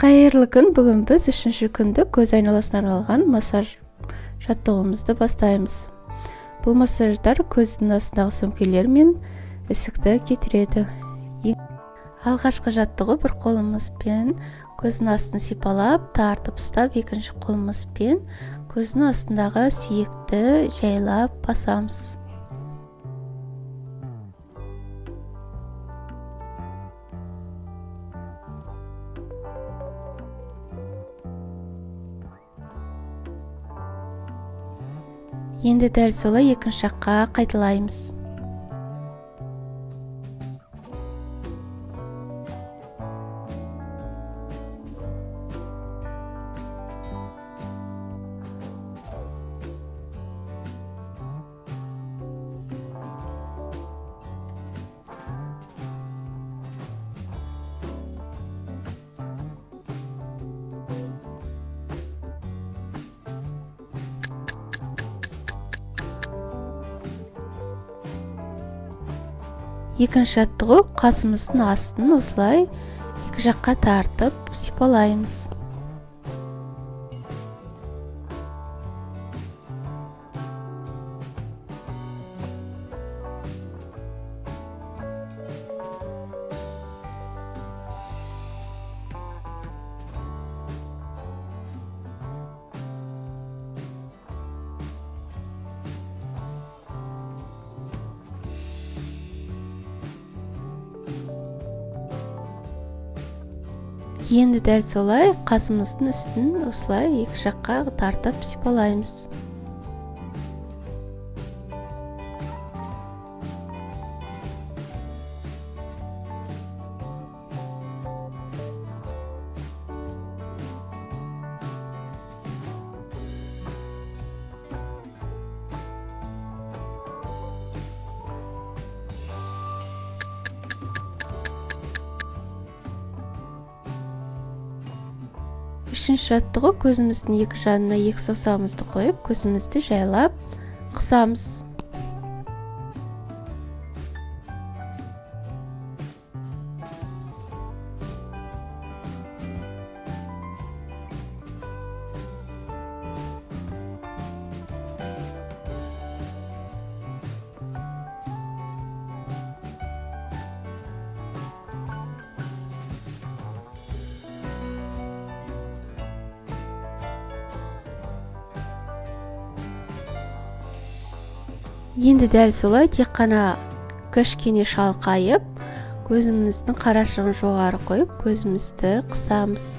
Қайырлы күн. Бүгін біз үшінші күнді көз айналасына арналған массаж жаттығуымызды бастаймыз. Бұл массаждар көздің астындағы сөмкелер мен ісікті кетіреді. Алғашқы жаттығу: бір қолымызбен көздің астын сипалап, тартып ұстап, екінші қолымызбен көздің астындағы сүйекті жайлап басамыз. Енді дәл солай екінші жаққа қайталаймыз. Екінші жаттығу: қасымыздың астын осылай екі жаққа тартып сипалаймыз. Енді дәл солай қасымыздың үстін осылай екі жаққа тартып сипалаймыз. Үшінші жаттығу: көзіміздің екі жанына екі саусағымызды қойып, көзімізді жайлап қысамыз. Енді дәл солай тек қана кішкене шалқайып, көзіміздің қарашығын жоғары қойып, көзімізді қысамыз.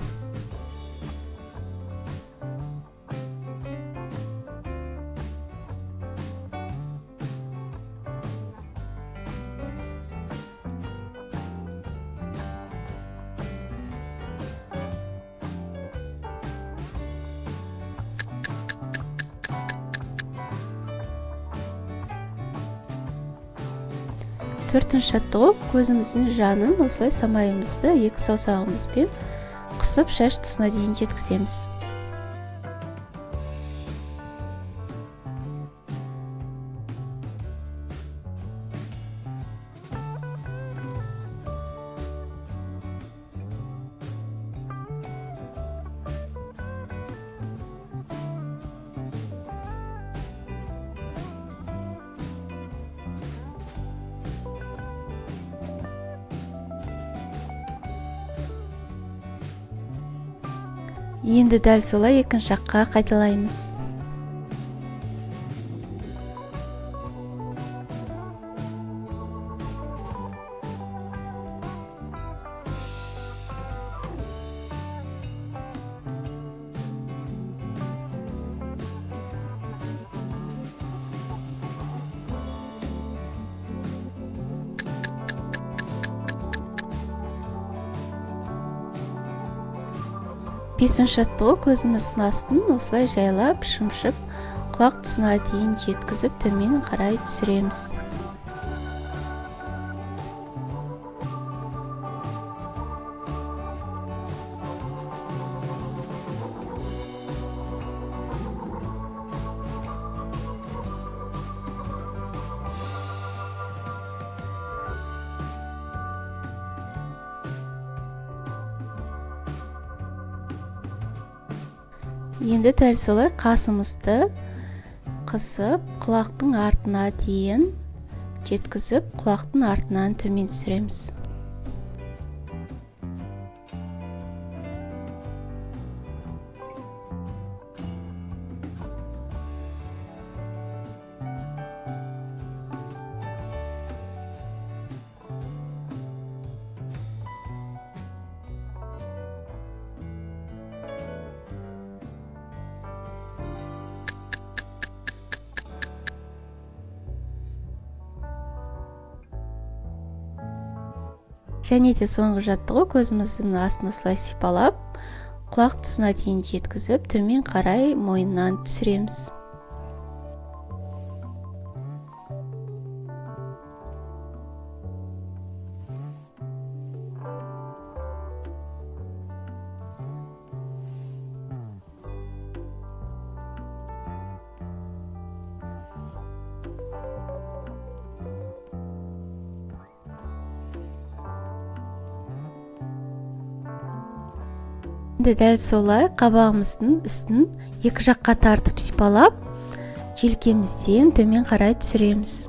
Төртінші жаттығу: көзіміздің жанын осылай самайымызды екі саусағымызбен қысып, шаш тұсына дейін жеткіземіз. Енді дәл солай екінші жаққа қайталаймыз. Бесінші жаттығу: көзіміздің астын осылай жайлап шымшып, құлақ тұсына дейін жеткізіп, төмен қарай түсіреміз. Енді дәл солай қасымызды қысып, құлақтың артына дейін жеткізіп, құлақтың артынан төмен түсіреміз. Және де соңғы жаттығу: көзіміздің астын осылай сипалап, құлақ тұсына дейін жеткізіп, төмен қарай мойыннан түсіреміз. Енді дәл солай қабағымыздың үстін екі жаққа тартып сипалап, желкемізден төмен қарай түсіреміз.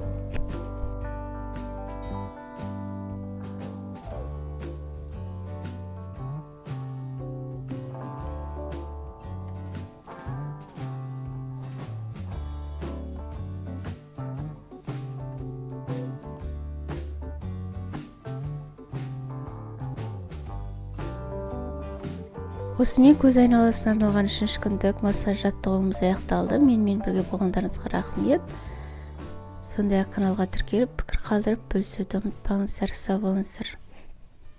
Осымен көз айналасына арналған үшінші күндік массаж жаттығуымыз аяқталды. Менімен бірге болғандарыңызға рахмет. Сондай-ақ каналға тіркеліп, пікір қалдырып, бөлісуді ұмытпаңыздар. Сау болыңыздар.